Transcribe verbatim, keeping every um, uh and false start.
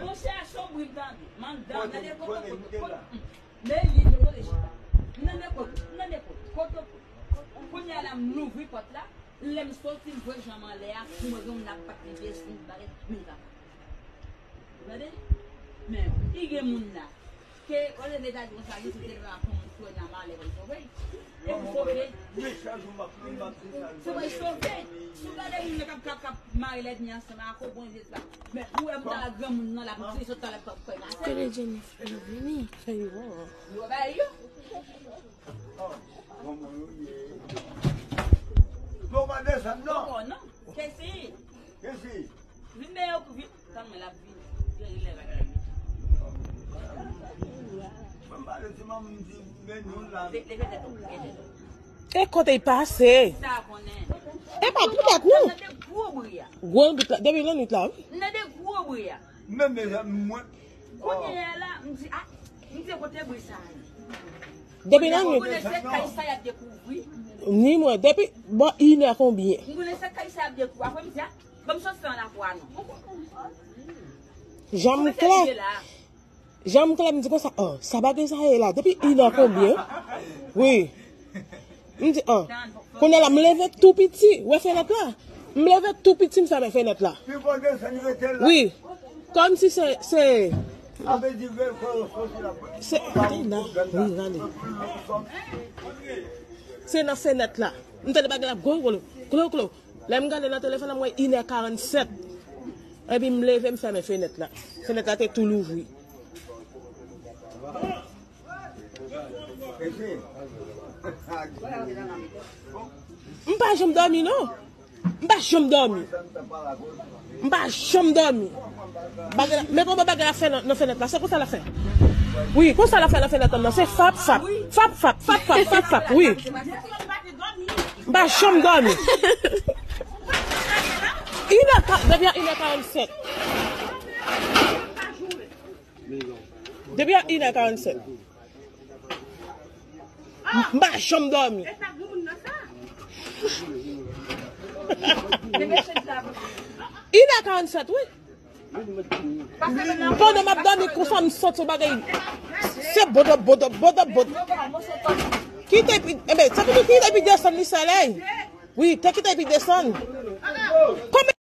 Monchè, Chonbri, m tande. Mandan, tande kote, kote, kote. Men li, kote chita. M nan de kote, m nan de kote. Kote, kote. Kounye a la, m louvri pòt la. Lè m soti, m voye janm anlè a. Pou mwen gen moun ap bat li pye sou bagay. Men li pa. Ou tande? Men, li gen moun la. Ke, olye de ta di konsa, li sou tele la, pou moun sove nan malè, pou sove. E pou sove. Se mwen sove. Si w gade moun nan k ap, k ap, k ap mare lènmi ansanm ak bon Jezi la. Men, ou wè m ta granmoun nan, l ap di sot talè, p ap fè nan. Kote Jennifer vini? Fè yo. Yo, ba yo. Bon, pa desann, non. Bon, non. Kesi. Kesi. Vin deyò pou vin. Tann mwen l ap vini. Yo, li lè bagay. Mwen pale ti manman m di, men nou la. Leve tèt ou, leve tèt ou. E kote y pase? Sa konnen. E pa poutèt nou. Nan de gwo bri a. Gwo bri la, depi nan nwit la, wi. Nan de gwo bri a. Men mezanmi, mwen. Kounye a la, m di, ah, m di kote bri sa a ye. Depi nan nwit. M konnen se kay sa y ap dekouvri. Ni mwen, depi, bò, inè konbyen? M konnen se kay sa y ap dekouvri. Apre m di, ah, ban m soti nan lakou a non. Janm klè. Janm klè, m di konsa, oh, sa bagay sa ye la. Depi inè konbyen? Wi. M di, oh. Kounye a la, m leve tou piti, wè fenèt la. M leve tou piti, m fèmen fenèt la. Wi. Kòmsi se, se, se, wi, rale. Se nan fenèt la. M tande bagay la, gwo, gwo, gwo, gwo. Lè m gade nan telefòn nan, m wè inè karannsèt. Epi m leve, m fèmen fenèt la. Fenèt la te tou louvri. M pa janm dòmi, non. M pa janm dòmi. M pa janm dòmi. Bagay la, men kòman bagay la fè nan, nan fenèt la? Se konsa l ap fè. Wi, konsa l ap fè nan fenèt la, non. Se fap, fap. Fap, fap, fap, fap, fap, fap, wi. M pa janm dòmi. Inè ka-, depi a inè karannsèt. Depi a inè karannsèt. M pa janm dòmi. Inè karannsèt, wi. Pandan m ap dòmi konsa, m santi yon bagay. Se bodòp, bodòp, bodòp, bodòp. Kite pi, enben, sa vle di kite pi desann li solèy. Wi, te kite pi desann. Kòman